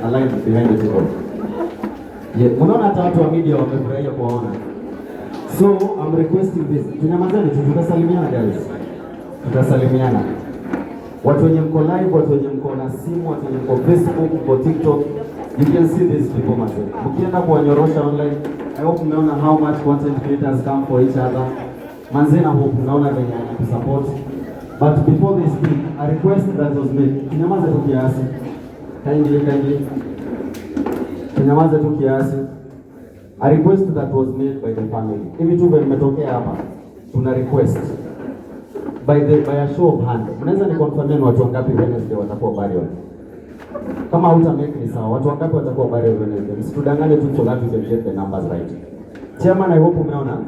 a line behind the table. Yeah, unaona hata watu wa media wamefurahia kuwaona. So I'm requesting this. Tunyamazeni tu, tutasalimiana guys. Tutasalimiana. Watu wenye mko live, watu wenye mko na simu, watu wenye mko Facebook, mko TikTok, you can see these people mazee. Mkienda kuwanyorosha online, I hope mmeona how much content creators come for each other. Manze na hope mnaona venye anakusupport. But before they speak, a request that was made. Tunyamaze tu kiasi. Kindly, kindly. Tunyamaze tu kiasi. A request that was made by the family. Hivi tu vile mmetokea hapa, tuna request by a show of hand. Mnaweza ni confirm ni watu wangapi Wednesday watakuwa burial? Kama hauta make ni sawa. Watu wangapi watakuwa burial Wednesday? Msitudanganye tu so that we can get the numbers right. Chairman, I hope umeona.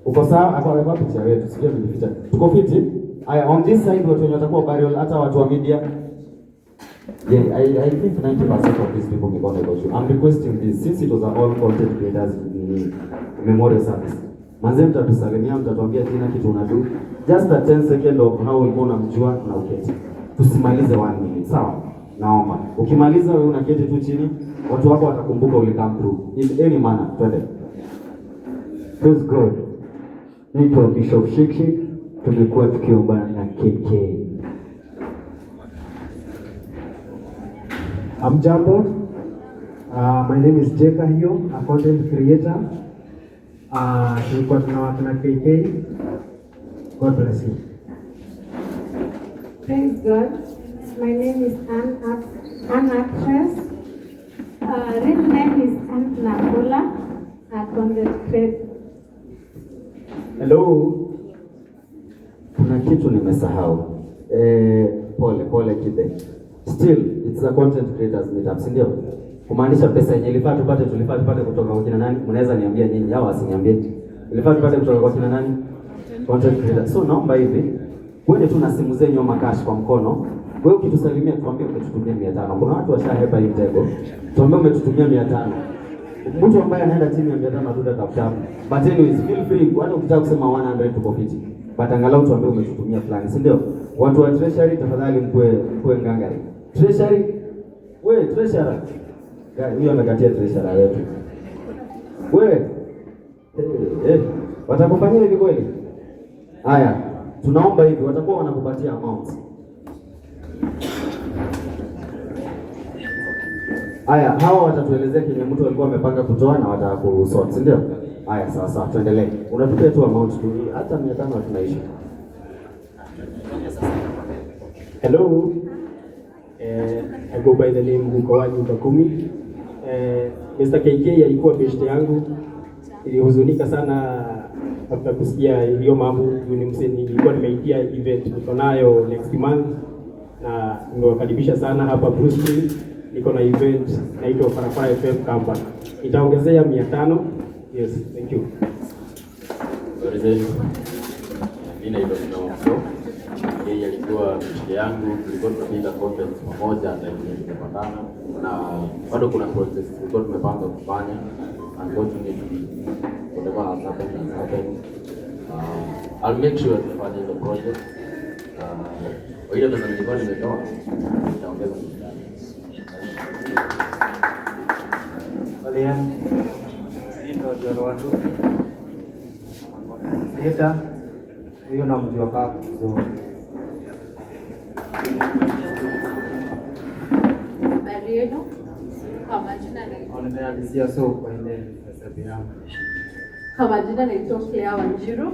Uko sawa? Hapo amevaa picha yetu. Sijui amejificha. Tuko fiti? Aya, on this side watu wenye watakuwa burial, hata watu wa media. Yeah, I think 90% of these people mikono iko juu. I'm requesting this since it was a all content creators memorial service. Manze mtatusalimia, mtatuambia jina, kitu unadu. Just a 10 second of how ulikuwa unamjua na uketi. Tusimalize 1 minute, sawa? Naomba. Ukimaliza wewe unaketi tu chini, watu wako watakumbuka uli come through in any manner. Twende. Praise God. Naitwa Bishop Shikshik, tumekuwa tukiomba na KK. Hamjambo. My name is Jeka Hiyo, a content creator. Tulikuwa tunawork na KK. God bless you. Praise God. My name is Ann, Ann Actress. Real name is Ann Nakola, a content creator. Hello. Kuna kitu nimesahau. Pole pole Kibe. Still it's a content creators meetup, si ndio? Kumaanisha pesa yenye ilifaa tupate tulifaa tupate kutoka kwa kina nani? Mnaweza niambia nyinyi au asiniambie? Ilifaa tupate kutoka kwa kina nani? Content creator. So naomba hivi, wewe tu na simu zenyu ama cash kwa mkono. Wewe ukitusalimia tuambie umetutumia 500. Kuna watu washahepa hii mtego. Tuambie umetutumia 500. Mtu ambaye anaenda chini ya 500 hatutatafuta. But anyways, feel free. Hata ukitaka kusema 100 tuko fiti. But angalau tuambie umetutumia fulani, si ndio? Watu wa treasury tafadhali mkue ngangari. Treasury, we treasurer. Huyu amekatia treasurer wetu. We. Watakufanyia hivi kweli? Haya, tunaomba hivi watakuwa wanakupatia amount. Haya, hawa watatuelezea kenye mtu alikuwa amepanga kutoa na watakusort, si ndio? Haya, sawa sawa, tuendelee. Unatupia tu amount tu, hata 500 tunaishi. Hello. I go by the name Gukawanyu Kakumi. Mr. KK alikuwa best yangu. Nilihuzunika sana after kusikia hiyo mambo. Ni msee nilikuwa nimeitia event niko nayo next month na nimewakaribisha sana hapa Bruce. Niko na event naitwa Farafara FM Comeback. Nitaongezea 500. Yes, thank you. Habari zenu. Mimi naitwa Mto. Yeye alikuwa mshike yangu, tulikuwa tunapiga content pamoja hata hivi tumepatana, na bado kuna projects tulikuwa tumepanga kufanya. Unfortunately, whatever has happened has happened. I'll make sure tunafanya hizo project. Kwa ile pesa nilikuwa nimetoa, nitaongeza 500. Creator, huyo namjua kaka vizuri. Habari yenu. Kwa majina naitwa Nimeanzia so kwa ile hesabu yangu. Kwa majina naitwa Claire Wanjiru.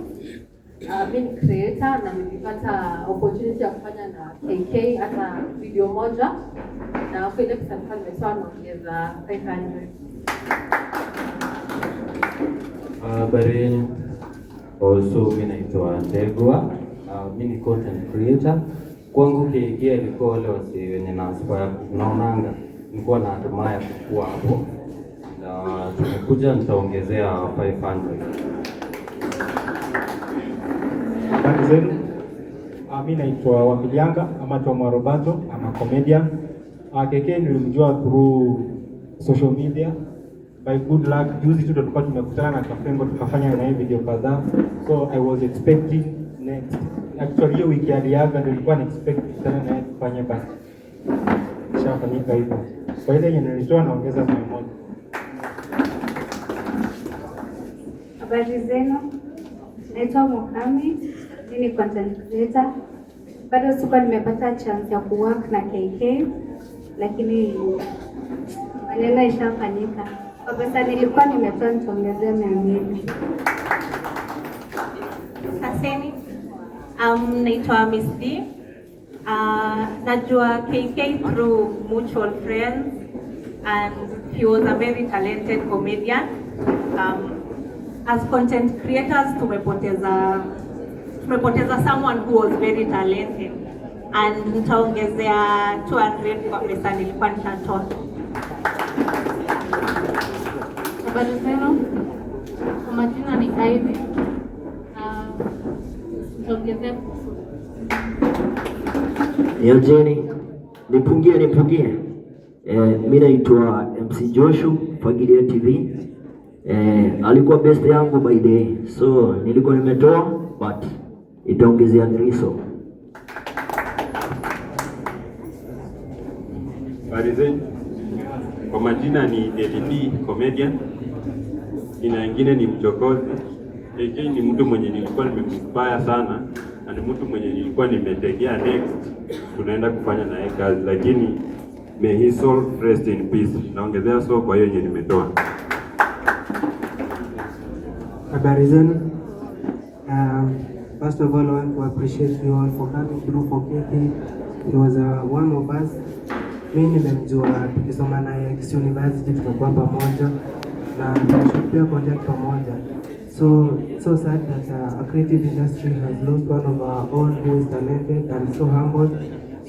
Mimi ni creator na nilipata opportunity ya kufanya na KK hata video moja, na kwa ile pesa nilikuwa nimetoa naongeza 500. Habari yenu. Also mimi naitwa Ndegwa. Mimi ni content creator. Kwangu KK alikuwa wale wasi wenye na aspire, naonanga nilikuwa na admire kukua hapo, na tumekuja nitaongezea 500. Habari zenu. Mimi naitwa Wamilianga ama Tomwa Roberto, ama comedian. KK nilimjua through social media. By good luck, juzi tu tulikuwa tumekutana na Kafengo tukafanya naye video kadhaa. So I was expecting next. Actually hiyo wiki aliaga ndio nilikuwa na expect kukutana naye tufanye, but ishafanyika hivyo. Kwa ile yenye nilitoa naongeza 100. Habari zenu, naitwa Mukami, mimi ni content creator. Bado sikuwa nimepata chance ya kuwork na KK, lakini maneno ishafanyika. Kwa pesa nilikuwa nimetoa nitaongezea 200. Aseni. Naitwa Miss D. Najua KK through mutual friends and he was a very talented comedian. As content creators tumepoteza someone who was very talented and nitaongezea 200 kwa pesa nilikuwa nishatoa. Habari zenu, kwa majina ni Ivy. Nitaongezea Nianjeni, nipungie nipungie. Mi naitwa MC Joshu, Fagilia TV. Alikuwa best yangu by the way. So nilikuwa nimetoa but itaongezea griso. Habari zenu. Kwa majina ni David comedian. Jina lingine ni Mchokozi. KK ni mtu mwenye nilikuwa nimeminspire sana na ni mtu mwenye nilikuwa nimetegea next tunaenda kufanya naye kazi, lakini may his soul rest in peace. Naongezea so kwa hiyo yenye nimetoa. Habari zenu. First of all, I want to appreciate you all for coming through for KK. He was one of us. Mi nimemjua tukisoma naye Kisii University, tumekuwa pamoja na tumeshoot pia content pamoja. So so sad that a creative industry has lost one of our own who is talented and so humble.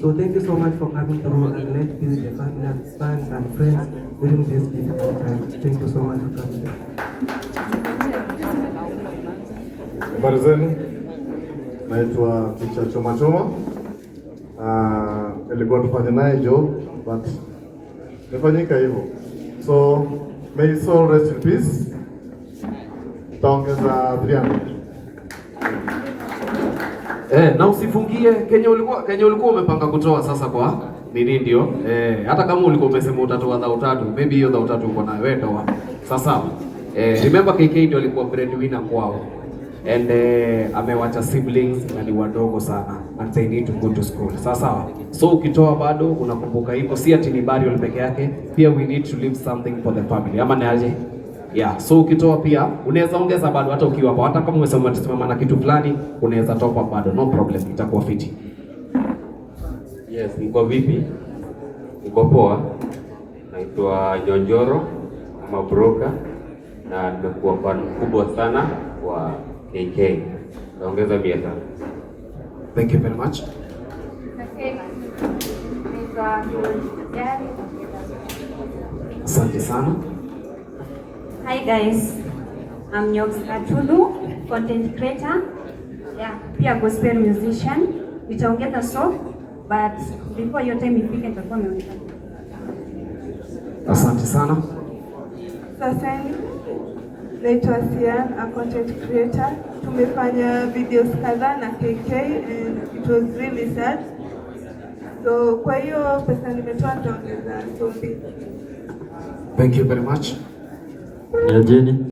So thank you so much for coming through and let's be with the family and fans and friends during this difficult time. Thank you so much for coming. Habari zenu, naitwa Ticha Choma Choma. Ilikuwa tufanye naye job but imefanyika hivyo, so may his soul rest in peace. Taongeza 300. Na usifungie Kenya ulikuwa umepanga kutoa sasa kwa nini ndio? Hata kama ulikuwa umesema utatoa 3,000, maybe hiyo 3,000 uko nayo, wewe toa. Sasa remember KK ndio alikuwa breadwinner kwao. And amewacha siblings na ni wadogo sana and they need to go to school. Sasa so ukitoa bado unakumbuka hivyo, si ati ni burial peke yake, pia we need to leave something for the family. Ama ni aje? Yeah, so ukitoa pia unaweza ongeza bado hata ukiwa hapo, hata kama umesema tusimama na kitu fulani unaweza top up bado, no problem, itakuwa fiti. Yes, mko vipi? Mko poa? Naitwa Jonjoro ama broker na nimekuwa fan mkubwa sana wa KK. Naongeza 500. Thank you very much. Naitwa Jari. Asante sana. Hi guys, I'm Nyox Katulu, content creator. Yeah, pia gospel musician. Nitaongeza so, but before your time ifike nitakuwa nimeongeza. Asante sana. Saseni, naitwa Sian, a content creator. Tumefanya videos kadhaa na KK and it was really sad. So kwa hiyo pesa nimetoa nitaongeza 2,000. Thank you very much. Niajeni.